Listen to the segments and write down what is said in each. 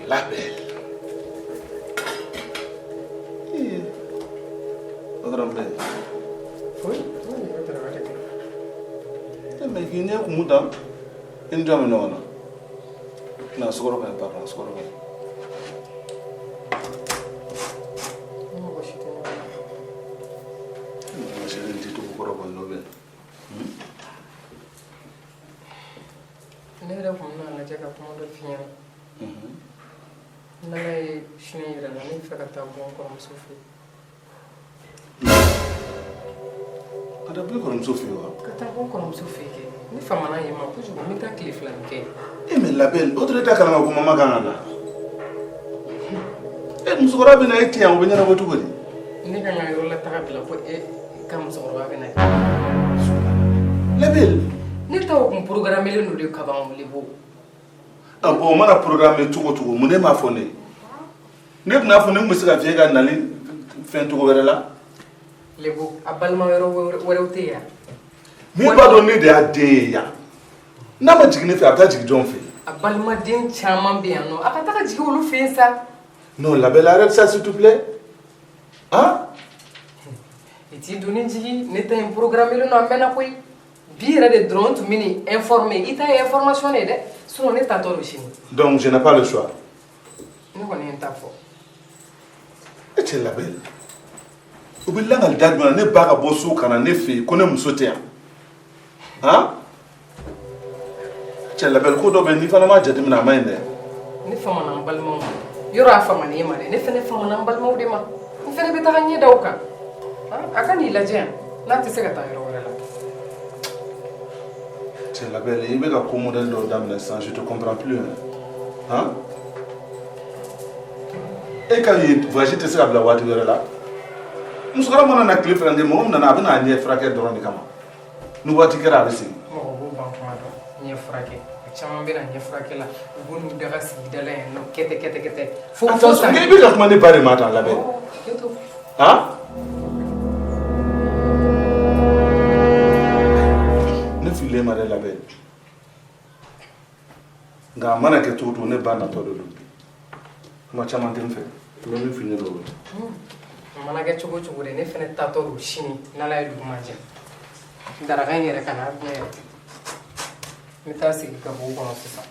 La belle. O dɔrɔn bɛ. Oui, oui, o dɔrɔn de kɛ. E mais k'i ɲɛ kumu tan, i ni jɔn bɛ ɲɔgɔn na? Na sukaro ka ɲi, pardon, sukaro ka ɲi. Ni mɔgɔ si tɛ ɲɔgɔn na. Mɔgɔ si tɛ tugu kɔrɔ kɔni n'o bɛ. Ne yɛrɛ tun bɛna lajɛ ka kuma dɔ f'i ɲɛna. N'Ala ye sini yira n na, ne bɛ fɛ ka taa bɔ n kɔrɔmuso fɛ yen. Ka taa bɔ i kɔrɔmuso fɛ yen wa? Ka taa bɔ n kɔrɔmuso fɛ yen kɛ. Ne famana yen ma kojugu, n bɛ taa tile fila kɛ. E mais la belle, o tɛ e t'a kalama ko mama kan ka na. E musokɔrɔba bɛ na e tɛ yan, o bɛ ɲɛnabɔ cogo di? Ne ka n ka yɔrɔ la taga bila ko e ka musokɔrɔba bɛ na. La belle. Ne taw kun programmelen don de kaban Lebo. Ah bon, o mana programme cogo o cogo, mun ne m'a fɔ ne ye? Ne tun y'a fɔ ne tun bɛ se ka vieux ka nali fɛn cogo wɛrɛ la. Lebo, a balima yɔrɔ wɛrɛw tɛ yan. Ne b'a dɔn ne de y'a den ye yan. N'a ma jigin ne fɛ, a bɛ taa jigin jɔn fɛ? A balimaden caman bɛ yan nɔ, a ka taga jigin olu fɛ yen sa. Non, la belle, arrête ça s'il te plaît. Hein? I t'i doni jigin, ne ta in programmelen don a mɛnna koyi. Bi yɛrɛ de dɔrɔn n tun bɛ nin informer, i ta ye information de ye dɛ, sinon ne taatɔ don sini. Donc je n'ai pas le choix. Ne kɔni ye n ta fɔ. E cɛ la belle. U bɛ langali da jumɛn na ne ba ka bɔ so ka na ne fɛ yen ko ne muso tɛ yan? Han? Cɛ la belle, ko dɔ bɛ yen n'i fana m'a jateminɛ a man ɲi dɛ. Ne famana n balimaw ma. Yɔrɔ a famana e ma dɛ, ne fana famana n balimaw de ma. N fana bɛ taga ɲɛ da o kan. A ka n'i lajɛ yan, n'a tɛ se ka taa yɔrɔ wɛrɛ la. Cɛ la belle, i bɛ ka ko modèle dɔw daminɛ sisan, je te comprends plus hein. Han? E ka yen voyage tɛ se ka bila waati wɛrɛ la. Musokɔrɔba mana na tile fila kɛ, mɔgɔ min nana a bɛ n'a ɲɛ furakɛ dɔrɔn de kama. Ni waati kɛra a bɛ segin. Mɔgɔ b'o ban kuma dɔn, ɲɛ furakɛ. A caman bɛ na ɲɛ furakɛ la, u b'u n'u daga sigi da la yen nɔ kɛtɛ kɛtɛ kɛtɛ. Fo fo san. I bɛ ka kuma ne ba de ma tan la belle. Han? Ne fililen ma dɛ la belle. Nka a mana kɛ cogo o cogo ne ba natɔ de don bi. Kuma caman tɛ n fɛ. N bɛ min f'i ɲɛna o ye. A mana kɛ cogo o cogo dɛ, ne fana taatɔ don sini n'Ala ye dugu ma jɛ. Daraka in yɛrɛ kana dun yɛrɛ. N bɛ taa sigi gabugu kɔnɔ sisan.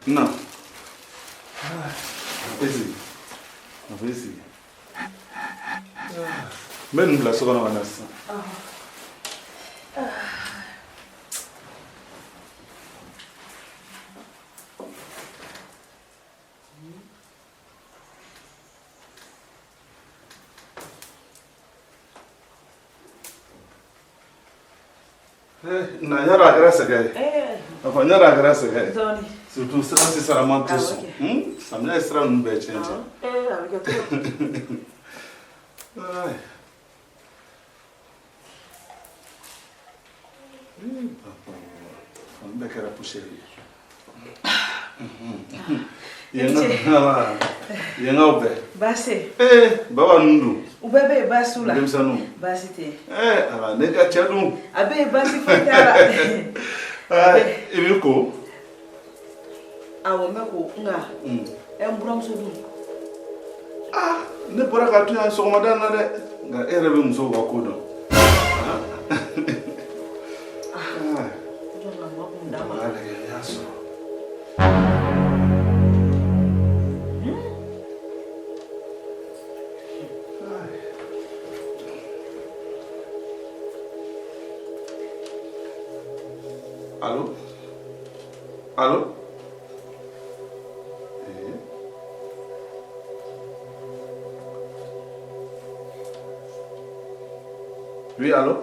Na. E sigi. A fɔ e sigi. N bɛ nin bila so kɔnɔ ka na sisan. Na yɔrɔ a kɛra sɛgɛn ye. A fɔ yɔrɔ a kɛra sɛgɛn ye. Surtout sira sisan man tɛ sɔn. Samiya ye sira ninnu bɛɛ tiɲɛ tiɲɛ. Fan bɛɛ kɛra poussière ye. Yenkaw bɛɛ. Baasi. Ee baba ninnu dun. U bɛɛ bɛ yen baasi t'u la. Denmisɛnninw. Baasi tɛ yen. Ee ala ne ka cɛ dun. A bɛ yen baasi foyi t'a la. I b'i ko. Awɔ n bɛ ko nka. Ɛ n buramuso dun. Aa ne bɔra k'a to yan sɔgɔmada in na dɛ nka e yɛrɛ bɛ musow ka ko dɔn. Allo, allo. Eh. Oui, allo.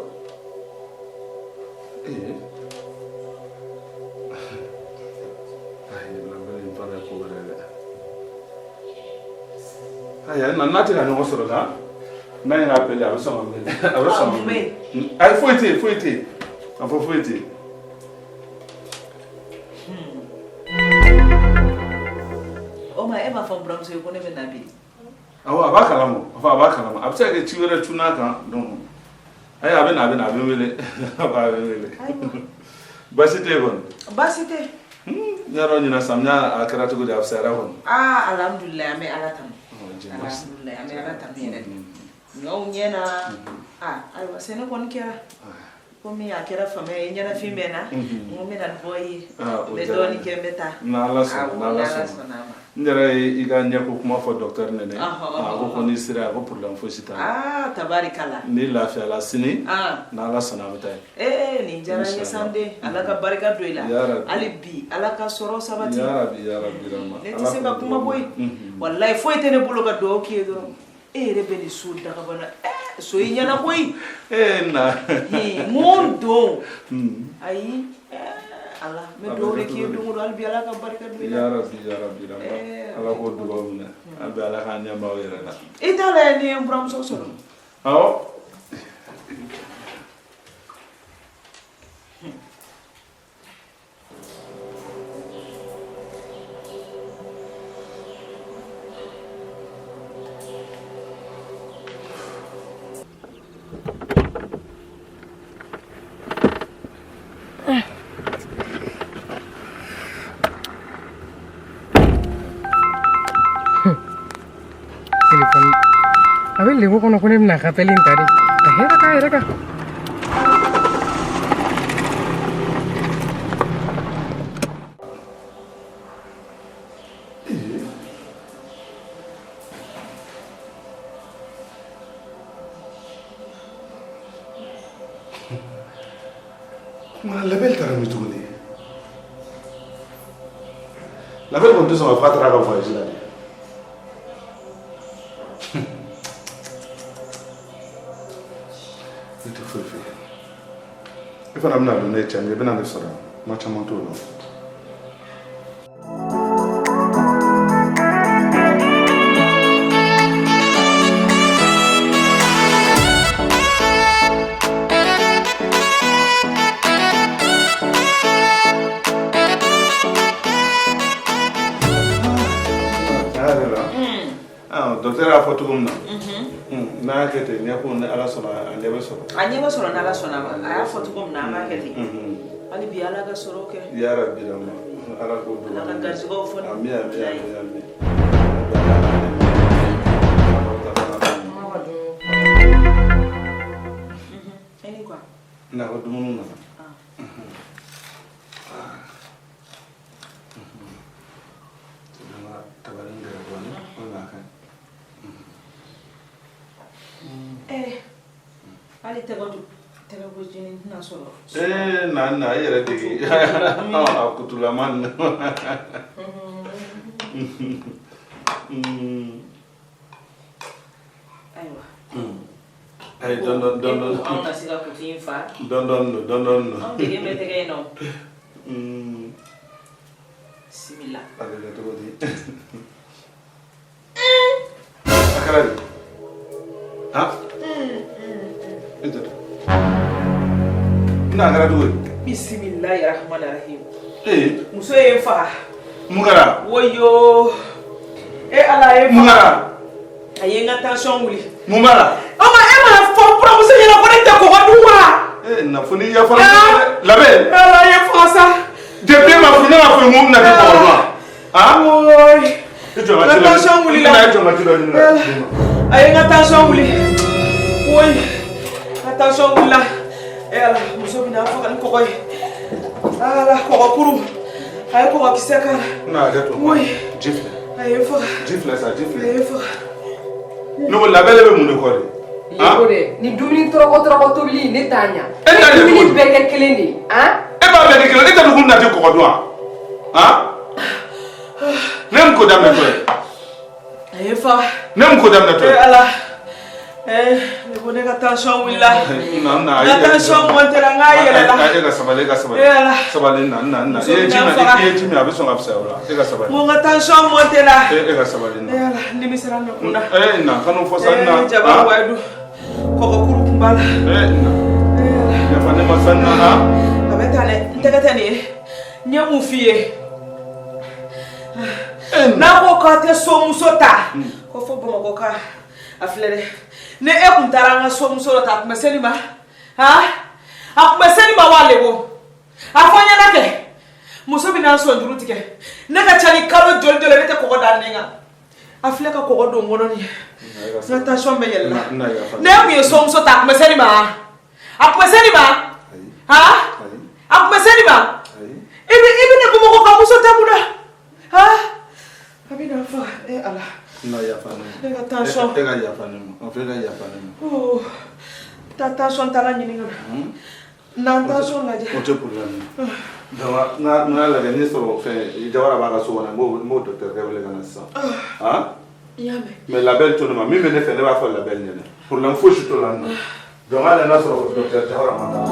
Eh. Ayi, labɛn in fana ye ko wɛrɛ ye dɛ. Ayiwa, na n'a tɛ ka ɲɔgɔn sɔrɔ la, n'a ye appelé, a bɛ sɔn ka wele, a bɛ sɔn ka wele. Ayi, foyi tɛ yen, foyi tɛ yen, a fɔ foyi tɛ yen. O ma e m'a fɔ n buramuso ye ko ne bɛ na bi? Awɔ, a b'a kalama, a fɔ a b'a kalama. A bɛ se ka kɛ ci wɛrɛ cunna a kan, donc ayi, a bɛ na, a bɛ na, a bɛ n wele, a bɛ n wele. Baasi tɛ yen kɔni? Baasi tɛ. N y'a dɔn ɲinan samiya a kɛra cogo di, a fisayara kɔni? Aa, alhamdulilayi, an bɛ Ala tanu. Alhamdulilayi, an bɛ Ala tanu yɛrɛ de. Ɲɔw ɲɛna. Aa, ayiwa, sɛnɛ kɔni kɛra. Komi a kɛra fama ye, ɲɛnafin bɛ n na, n ko n bɛna bɔ i ye. N bɛ dɔɔnin kɛ, n bɛ taa. N'Ala sɔnna, n'Ala sɔnna. N yɛrɛ ye i ka ɲɛko kuma fɔ docteur Nɛnɛ. A ko ko n'i sera, a ko problème fosi t'a la. Aa, tabarikala. N'i lafiyala sini, n'Ala sɔnna, an bɛ taa yen. Ee, nin diyara n ye Sande, Ala ka barika don i la. Hali bi Ala ka sɔrɔ sabati. Yarabi, yarabi. Ne tɛ se ka kuma koyi. Walayi, foyi tɛ ne bolo ka dugawu k'i ye dɔrɔn. E yɛrɛ bɛ nin so dagabana, so i ɲɛna koyi. Ee na. Mun don? Ayi, Ala, n bɛ dugawu de k'i ye don o don, hali bi Ala ka barika don i la. Yarabi, yarabi, Ala k'o dugawu minɛ. An bɛ Ala k'an ɲɛ b'aw yɛrɛ la. I t'a lajɛ n'i ye n buramuso sɔrɔ. Awɔ. Telefɔni a bɛ lebo kɔnɔ ko ne bɛna rappel in ta de ka hɛrɛ k'a yɛrɛ kan. Kuma Labɛn taara min tuguni? Labɛn kɔni tɛ sɔn ka fɔ k'a taara a ka voyage la dɛ. Ne tɛ foyi f'i ye. E fana bɛna don ne ye cɛ min ye, i bɛna ne sɔrɔ yan. Kuma caman t'o la. Docteur y'a fɔ cogo min na, n'a y'a kɛ ten, ɲɛko ni Ala sɔnna, a ɲɛ bɛ sɔrɔ. A ɲɛ bɛ sɔrɔ n'Ala sɔnna a ma. A y'a fɔ cogo min na, an b'a kɛ ten. Hali bi Ala ka sɔrɔ kɛ. Yarabi, Ala k'o dugawu. Ala ka garijɛgɛw fɔ. Ami, ami, ami, ami. Na ko dumuni nana. Tabali in gɛrɛ dɔɔnin, o de b'a ka ɲi. Hali tɛgɛ tɛgɛ jeni tɛna sɔrɔ. Ee, na na i yɛrɛ dege a kutulama ninnu. Ayiwa. Ayi, dɔɔni dɔɔni dɔɔni. Anw ka se ka kutu in fa. Dɔɔni dɔɔni don, dɔɔni dɔɔni don. Anw dege bɛ tɛgɛ in nɔ. Bisimila. A bɛ kɛ cogo di? A kɛra di? Han? E jɔ. N'a kɛra cogo di? Bisimilahi rahmani rahim. Ee. Muso ye n faga. Mun kɛra? Woyo. E Ala ye n faga. Mun kɛra? A ye n ka tension wuli. Mun b'a la? O ma e m'a fɔ n buramuso ɲɛna ko ne tɛ kɔgɔ dun wa? Ee, na fo n'i yafara. Labɛn. Ala ye n faga sa. Depuis e ma fɔ ne m'a fɔ n ko n bɛna kɛ kɔgɔ dun wa? Han? Woyi. I jɔ n ka ci dɔ. N ka tension wulila. I jɔ n ka ci dɔ ɲini ka d'i ma. A ye n ka tension wuli. Woyi. N ka tension wulila. E Ala, muso bɛna n faga ni kɔgɔ ye. Ala, kɔgɔ kuru. A ye kɔgɔ kisɛ k'a la. N bɛna hakɛ to. Woyi. Ji filɛ. A ye n faga. Ji filɛ sa, ji filɛ. A ye n faga. Ne ko labɛn bɛ mun de kɔ de? Lebo dɛ, ni dumuni tɔrɔkɔ tɔrɔkɔ tobili ne t'a ɲa. E t'a ɲɛ Dumuni bɛɛ kɛ kelen de ye. Han? E b'a bɛɛ kɛ kelen, e t'a dɔn ko na tɛ kɔgɔ dun wa? Han, ne ye mun ko daminɛ tɔ ye? A ye fa. Ne ye mun ko daminɛ tɔ ye? Ee Ala, ee ne ko ne ka tension wulila. Na na. N ka tension montera, n k'a yɛlɛla. E ka sabali, e ka sabali. Ee Ala. Sabali, na na na. I ye ji min, i ye ji min, a bɛ sɔn ka fisaya o la. E ka sabali. N ko n ka tension montera. E ka sabali na. Ee Ala, n nimisara n kun na. Ee na, kan'o fɔ sa na. Ee jaba wayidu, kɔgɔkuru kun b'a la. Ee na. Yafa ne ma sa na han. A bɛ tan dɛ, n tɛgɛ tɛ nin ye. N ye mun f'i ye? N'a ko k'a tɛ somuso ta, ko fo Bamakɔ ka a filɛ dɛ. Ni e kun taara an ka somuso dɔ ta, a tun bɛ se nin ma? Han, a tun bɛ se nin ma wa lebo? A fɔ n ɲɛna kɛ. Muso bɛ n'a sɔnjuru tigɛ. Ne ka ca ni kalo joli joli ne tɛ kɔgɔ da n kan. A filɛ ka kɔgɔ don n kɔnɔ nin ye. N ka tension bɛ yɛlɛla. Ne kun ye somuso ta, a tun bɛ se nin ma? A tun bɛ se nin ma? Han, a tun bɛ se nin ma? I bɛ ne Bamakɔ ka muso ta mun na? Han, a bɛ na faga. E Ala. Na yafa ne ma. Ne ka tension. E ka yafa ne ma. A fɔ e ka yafa ne ma. Taa tension tala ɲini ka na. N'an tension lajɛ. O tɛ problème ye. Donc n n'a lajɛ n'i sɔrɔ fɛn Jawara b'a ka so kɔnɔ, n b'o docteur kɛ wele ka na sisan. Han? I y'a mɛn. Mais labɛn to ne ma, min bɛ ne fɛ ne b'a fɔ labɛn ɲɛna. Problème fosi t'o la n na. Donc hali n'a sɔrɔ docteur Jawara ma taa.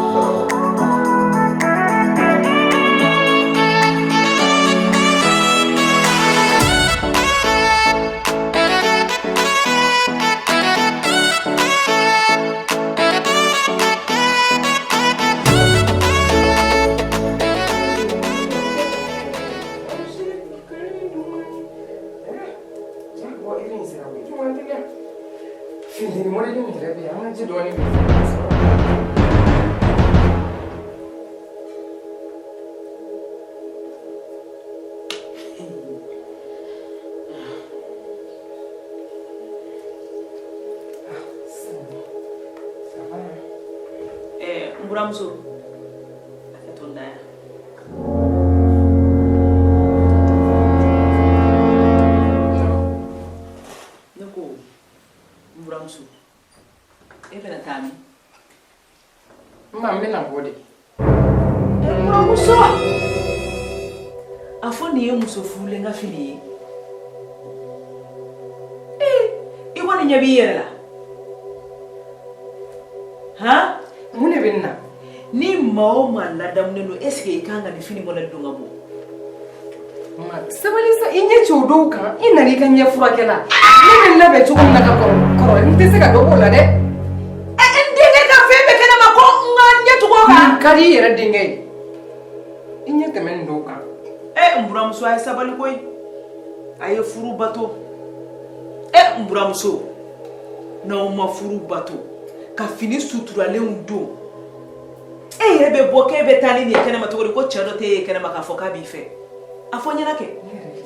Funteni mɔdɛli min yɛrɛ bɛ yen, an ka ji dɔɔni min. N buramuso, a kɛ to n da yan. Ne ko n buramuso, e bɛna taa min? N ma, n bɛna bɔ de. N buramuso, a fɔ nin ye muso furulen ka fini ye. Ee, i kɔni ɲɛ b'i yɛrɛ la han? Mun de bɛ nin na? Ni maa o maa ladamunen don, est ce que i kan ka nin fini mɔdɛli don ka bɔ? Sabali sa, i ɲɛ ci o dɔw kan, i nana i ka ɲɛ furakɛ la. Ne bɛ n labɛn cogo min na ka kɔrɔ kɔrɔ, n tɛ se ka dɔ b'o la dɛ. N denkɛ ka fɛn bɛɛ kɛnɛ ma ko n ka ɲɛ tugu o kan. Nin ka di i yɛrɛ denkɛ ye. I ɲɛ tɛmɛ nin dɔw kan. N buramuso, a ye sabali koyi. A ye furu bato. N buramuso, n'aw ma furu bato ka fini suturalenw don, e yɛrɛ bɛ bɔ k'e bɛ taa ni nin ye kɛnɛma cogo di ko cɛ dɔ t'e ye kɛnɛma k'a fɔ k'a b'i fɛ? A fɔ n ɲɛna kɛ.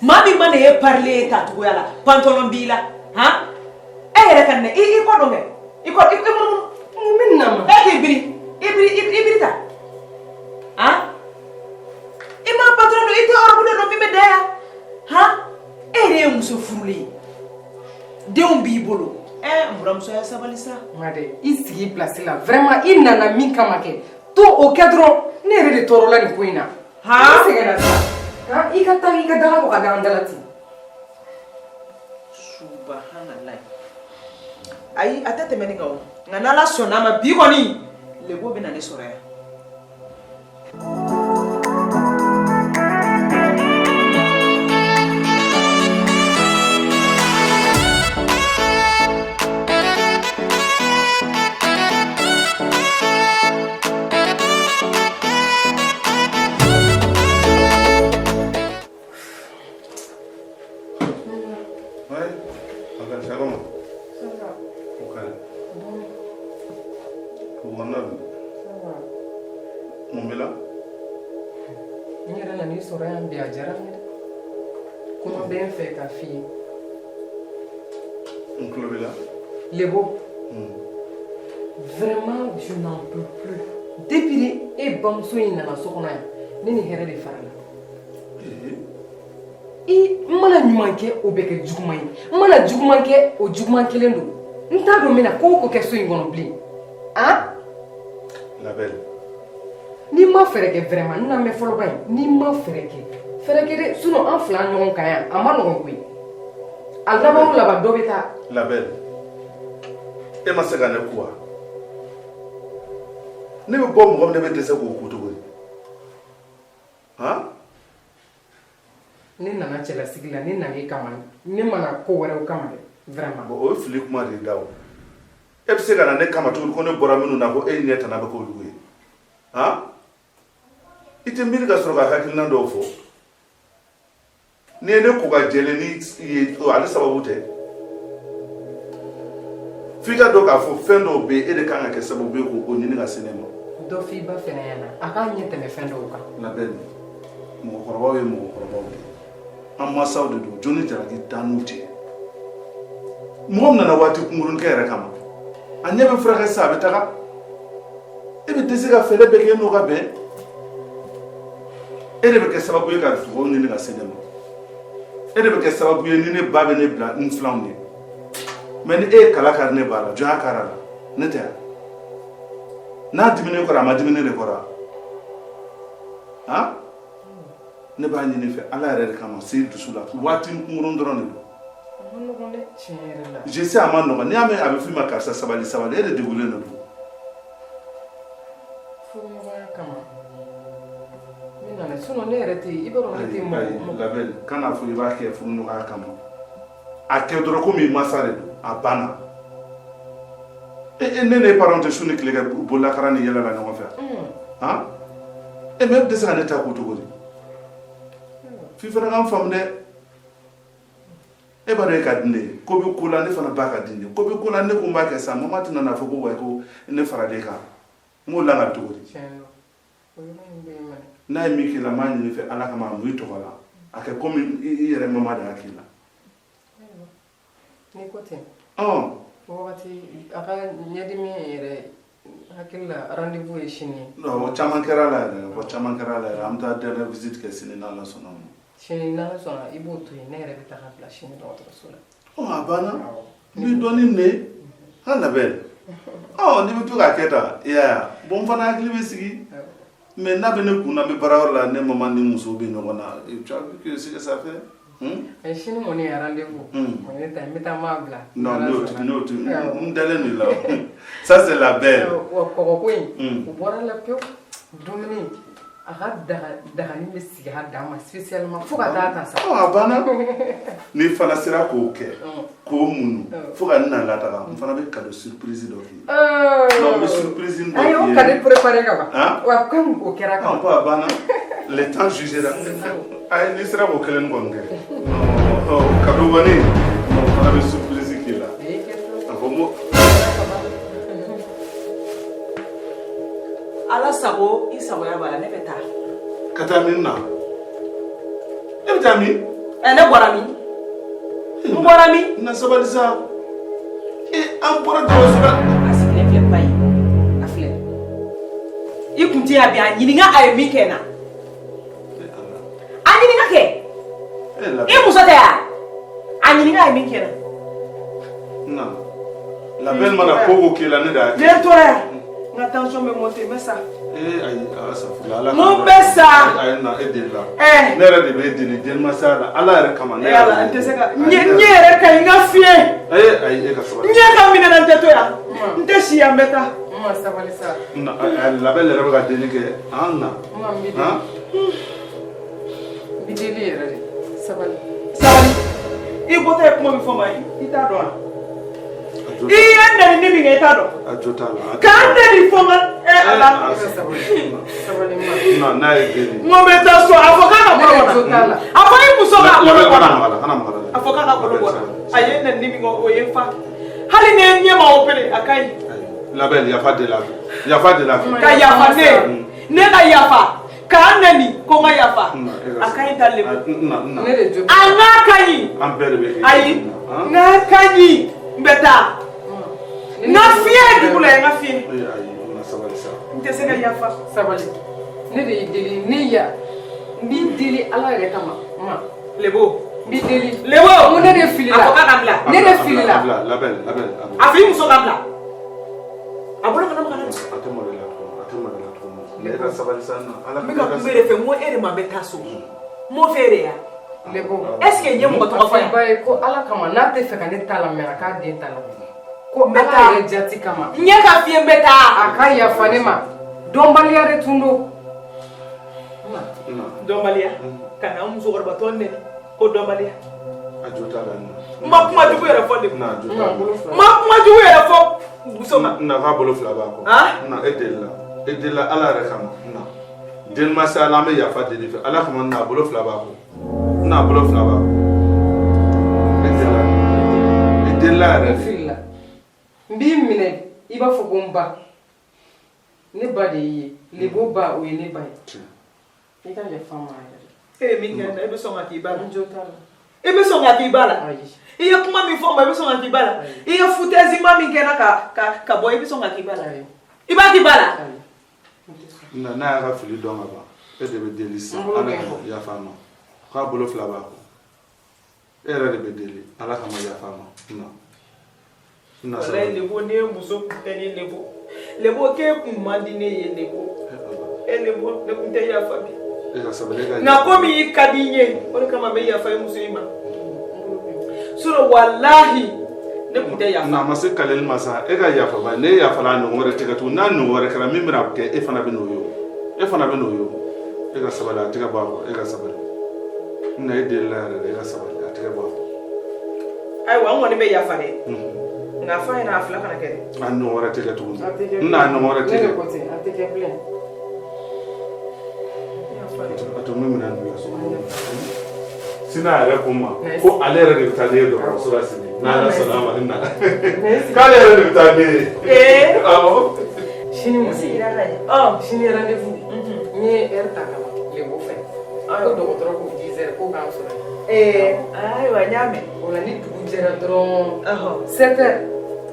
Maa min mana e parilen ye ta cogoya la, pantalon b'i la, han, e yɛrɛ ka nin i kɔ dɔn kɛ, i kɔ i munumunu. Mun bɛ nin na ma? E k'i biri, i biri, i biri ta, han, i ma pantalon don, i tɛ robe de don min bɛ da yan, han, e yɛrɛ ye muso furulen ye, denw b'i bolo. N buramuso, ya sabali sa. Ma dɛ, i sigi place la vraiment, i nana min kama kɛ, to o kɛ dɔrɔn. Ne yɛrɛ de tɔɔrɔla nin ko in na. Han? Ne sɛgɛnna sa. Han, i ka taa i ka daga bɔ ka da an da la ten. Subahanallahi. Ayi, a tɛ tɛmɛ nin kan o. Nka n'Ala sɔnna a ma, bi kɔni lebo bɛ na ne sɔrɔ yan. Ouais, enfin, c'est comment? Ok. Kɔnɔna dun? Mun b'i la? N yɛrɛ nan'i sɔrɔ yan bi, a diyara n ye dɛ. Kuma bɛ n fɛ ka f'i ye. N tulo b'i la. Lebo, vraiment je n'en peux plus. Depuis e bamuso in nana so kɔnɔ yan, ne ni hɛrɛ de farala. I n mana ɲuman kɛ, o bɛ kɛ juguman ye. N mana juguman kɛ, o juguman kelen don. N t'a dɔn n bɛna ko o ko kɛ so in kɔnɔ bilen. Han? La belle. N'i ma fɛɛrɛ kɛ vraiment, n lamɛn fɔlɔ ba in, n'i ma fɛɛrɛ kɛ, fɛɛrɛ kɛ dɛ, sinon an fila ɲɔgɔn kan yan, a ma nɔgɔn koyi. A laban o laban, dɔ bɛ taa. La belle, e ma se ka ne ku wa? Ne bɛ bɔ mɔgɔ min, ne bɛ dɛsɛ k'o ku cogo di han? Ne nana cɛlasigi la, ne nana e kama, ne ma na ko wɛrɛw kama dɛ, vraiment. Bon, o ye fili kuma de ye da o. E bɛ se ka na ne kama cogo di ko ne bɔra minnu na, ko e ɲɛ tana bɛ k'olu ye han? I tɛ miiri ka sɔrɔ ka hakilina dɔw fɔ. N'i ye ne ko ka jɛlen ni ye, ale sababu tɛ. F'i ka dɔn k'a fɔ fɛn dɔw bɛ yen, e de kan ka kɛ sababu ye k'o ɲini ka se ne ma. Dɔ f'i ba fɛnɛ ɲɛna, a k'a ɲɛ tɛmɛ fɛn dɔw kan. La belle, mɔgɔkɔrɔbaw ye mɔgɔkɔrɔbaw de ye, an mansaw de don, jɔnni jalaki t'an n'u cɛ. Mɔgɔ min nana waati kunkurunin kɛ yɛrɛ kama, a ɲɛ bɛ furakɛ sisan, a bɛ taga, e bɛ dɛsɛ ka fɛɛrɛ bɛɛ kɛ n'o ka bɛn. E de bɛ kɛ sababu ye ka dugawu ɲini ka se ne ma. E de bɛ kɛ sababu ye ni ne ba bɛ ne bila n filanw ye. Mais ni e ye kala kari ne ba la, jɔn y'a kari a la? Ne tɛ yan. N'a diminen kɔrɔ, a ma diminen de kɔrɔ han? Ne b'a ɲini fɛ, Ala yɛrɛ de kama, se dusu la, waati kunkurun dɔrɔn de don. A ma nɔgɔn dɛ, tiɲɛ yɛrɛ la. Je sais, a ma nɔgɔn. N'i y'a mɛn a bɛ f'i ma karisa sabali sabali, e de degunlen de don. Furuɲɔgɔnya kama ne nana, sinon ne yɛrɛ tɛ, i b'a dɔn ne tɛ mɔgɔ. La belle, kan'a fɔ i b'a kɛ furuɲɔgɔnya kama. A kɛ dɔrɔn komi i masa de don, a banna. E ne ne parents tɛ su ni tile kɛ bololakara ni yɛlɛ la ɲɔgɔn fɛ han? E mais e bɛ se ka ne ta ko cogo di? F'i fana k'an faamu dɛ. E b'a dɔn e ka di ne ye, ko bɛ ko la, ne fana ba ka di ne ye, ko bɛ ko la, ne ko n b'a kɛ sa, mama tɛna n'a fɔ ko wayi, ko ne faralen kan. N k'o lakali cogo di? N'a ye min k'i la, n b'a ɲini fɛ Ala kama, a mun i tɔgɔ la, a kɛ komi i yɛrɛ mama de y'a k'i la. N'i ko ten. Wagati a ka ɲɛdimi yɛrɛ hakili la, rendez-vous ye sini ye. Non, o caman kɛra la yɛrɛ, o caman kɛra la yɛrɛ. An bɛ taa dernière visite kɛ sini n'Ala sɔnna ma. Sini n'Ala sɔnna, i b'o to yen, ne yɛrɛ bɛ taga bila sini dɔgɔtɔrɔso la. Ɔ, a banna, n bɛ dɔɔnin minɛ han. La belle, ɔ n'i bɛ to k'a kɛ tan, i y'a ye, bon, n fana hakili bɛ sigi. Mais n'a bɛ ne kun na, n bɛ baarayɔrɔ la, ne mama ni muso bɛ ɲɔgɔn na, tu as vu que ce que ça fait? Mais sini kɔni ye rendez-vous. O ye ne ta ye, n bɛ taa maa bila. Non, n'o tɛ, n dalen don i la. Ça, c'est la belle. Wa kɔgɔko in, o bɔra la pewu. Dumuni, a ka daga dagani bɛ sigi a dan ma spécialement fo ka taa ta sa. Ɔ, a banna. N'i fana sera k'o kɛ, k'o muɲu fo ka n na lataga, n fana bɛ cadeau surprise dɔ k'i ye. Non, n bɛ surprise dɔ k'i ye. Ayi, o cadeau préparé ka ban. Wa comme o kɛra ka ban. Ko a banna. Le temps jugera. Ayi, n'i sera k'o kelen kɔni kɛ, cadeau kɔni, n fana bɛ surprise k'i la. A fɔ n ko. Ala sago, i sagoya b'a la, ne bɛ taa. Ka taa min na? E bɛ taa min? Ɛ, ne bɔra min? N bɔra min? Na sabali sa. E, an bɔra dɔgɔtɔrɔso la. A sigilen filɛ ba ye, a filɛ. I kun tɛ yan bi, a ɲininka a ye min kɛ n na. A ɲininka kɛ. I muso tɛ yan? A ɲininka a ye min kɛ n na. Na. La belle mana ko ko k'i la, ne de y'a kɛ. Ne tora yan, n ka tension bɛ monter, n bɛ sa. Ee ayi, asafurula, Ala. Mun bɛ sa? Ayi, na, e deli la. Ɛɛ. Ne yɛrɛ de bɛ e deli denmasaya la, Ala yɛrɛ kama. Ne yɛrɛ. Ala, n tɛ se ka ɲɛ yɛrɛ ka ɲi, n ka fiyɛ. Ee ayi, e ka sabali. Ɲɛ ka minɛ na, n tɛ to yan. N tɛ si yan, n bɛ taa. Ma sabali sa. Na, La belle yɛrɛ bɛ ka deli kɛ an na. Ma, n b'i deli. N b'i deli yɛrɛ de. Sabali. Sabali. I bɔtɔ ye kuma min fɔ ma, i t'a dɔn wa? I ye nɛni ni min kɛ, i t'a dɔn. A jo t'a la. K'an nɛni fo n ka ɛ Ala. Sabali ma. Na, n'a ye deli. N ko n bɛ taa so, a fɔ k'a ka bolo Ne jo t'a la. A fɔ i muso k'a bolo Kana bɔ. maga la, kana maga la. A fɔ k'a ka bolo bɔ. A ye nɛni min kɛ, o ye n fa. Hali ni ye ɲɛ ma opéré, a ka ɲi. La belle, yafa deli a fɛ. Yafa deli a fɛ. Ka yafa ne. Ne ka yafa. K'an nɛni ko n ka yafa. A ka ɲi ta lebu. Na, na. Ne de jo. A n'a ka ɲi. An bɛɛ de bɛ kɛ. Ayi. N'a ka ɲi, n bɛ taa. N ka fiɲɛ ye dugu la yen, n ka fiɲɛ. Ayi, na, sabali sa. N tɛ se ka yafa. Sabali. Ne de y'i deli, ne ya. N b'i deli Ala yɛrɛ kama. Ma. Lebo. N b'i deli. Lebo. N ko ne de filila. A fɔ k'a ka bila. Ne de filila. La belle, la belle. A fɔ i muso ka bila. A bolo kana maga ne la. A tɛ malo i la tuguni, a tɛ malo i la tuguni. Ne ka sabali sa na. Ala N bɛ ka kuma e de fɛ, n ko e de ma n bɛ taa so. N m'o f'e de ya. Lebo. Est ce que n ye mɔgɔ tɔgɔ fɔ yan? Ba ye ko Ala kama, n'a tɛ fɛ ka ne ta lamɛn, a k'a den ta lamɛn. Ko N bɛ Ala taa. yɛrɛ jati kama. N ɲɛ ka f'i ye, n bɛ taa. A ka yafa ne ma. Dɔnbaliya de tun don. Na. Dɔnbaliya ka na n musokɔrɔbatɔ nɛni ko dɔnbaliya. A jo t'a la na. N ma kuma jugu yɛrɛ fɔ de. Na, a jo N t'a la. bolo fila. N ma kuma jugu yɛrɛ fɔ muso ma. Na, k'a bolo fila b'a kɔ. Han? Na, e delila. E delila Ala yɛrɛ kama. Na. Den ma se Ala, an bɛ yafa deli fɛ. Ala kama, na, a bolo fila b'a kɔ. Na, a bolo fila b'a kɔ. E delila. E delila yɛrɛ N de. filila. N b'i minɛ i b'a fɔ ko n ba. Ne ba de y'i ye. Lebo ba, o ye ne ba ye. I ka yafa n ma yɛrɛ de. E ye min kɛ n na, e bɛ sɔn ka k'i ba la? N jo t'a la. I bɛ sɔn ka k'i ba la? Ayi. I ye kuma min fɔ n ma, i bɛ sɔn ka k'i ba la? I ye foutaise ma min kɛ n na ka bɔ, i bɛ sɔn ka k'i ba la? Ayi. I b'a k'i ba la? Ayi. N tɛ sɔn. Na, n'a y'a ka fili dɔn ka ban, e de bɛ deli sisan. N bolo Ala bɛ n kama, kɔ. yafa n ma. K'a bolo fila b'a kɔ. E yɛrɛ de bɛ deli. Ala kama, yafa n ma. Na. Na, Walayi sabali. Lebo, ne ye muso kun tɛ ne Lebo. Lebo, k'e kun man di ne ye Lebo. E Ala. E Lebo, ne kun tɛ yafa bi. E ka sabali, e ka Nka komi i ka di n ye, o de kama n bɛ yafa i muso in ma. Sinon walahi ne kun tɛ yafa. Na, a ma se kaleli ma sa. E ka yafa ba. Ne yafala, a ɲɔgɔn wɛrɛ tɛ kɛ tugun. N'a ɲɔgɔn wɛrɛ kɛra, min bɛna kɛ, e fana bɛ n'o ye o. E fana bɛ n'o ye o. E ka sabali, a tɛgɛ bɔ a kɔ. E ka sabali. Na, e delila yɛrɛ de. E ka sabali, a tɛgɛ bɔ a kɔ. Ayiwa, n kɔni bɛ yafa dɛ. Nka f'a ɲɛna, a fila kana kɛ dɛ. A ɲɔgɔn wɛrɛ tɛ kɛ tuguni. A tɛ kɛ. Na, a ɲɔgɔn wɛrɛ tɛ Ne de kɛ. ko ten, a tɛ kɛ bilen. Yafa dɛ. A to n bɛ minɛn bila so. Sini a yɛrɛ ko n ma ko ale yɛrɛ de bɛ taa ne ye dɔgɔtɔrɔso la sini, n'Ala sɔnna a ma. Ne na k'ale yɛrɛ de bɛ taa ne ye. Ee. Awɔ. Sini N mun sigira ka ɲɛ. Ɔ. Sini rendez-vous. N ye heure ta ka ban Lebo fɛ. Ko dɔgɔtɔrɔ ko 10 heures ko k'an sɔrɔ yen. Ee, ayiwa, n y'a mɛn. O la, ni dugu jɛra dɔrɔn, Ɔhɔn. 7 heures,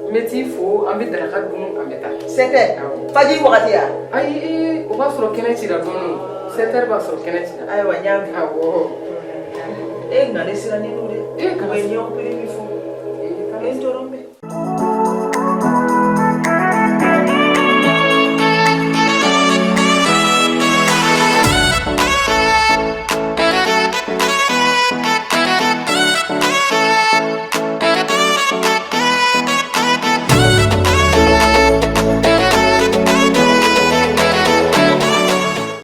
n bɛ t'i fo, an bɛ daraka dun, an bɛ taa. 7 heures. Awɔ. Fajiri wagati ya? Ayi, ee, o b'a sɔrɔ kɛnɛ cira dɔɔnin o. 7 heures b'a sɔrɔ kɛnɛ cira. Ayiwa, n y'a mɛn. Awɔ. E, nka ne sirannen don dɛ. E, kana O ye ɲɛw pere min fɔ. Ee, E, n tɔɔrɔ bɛ.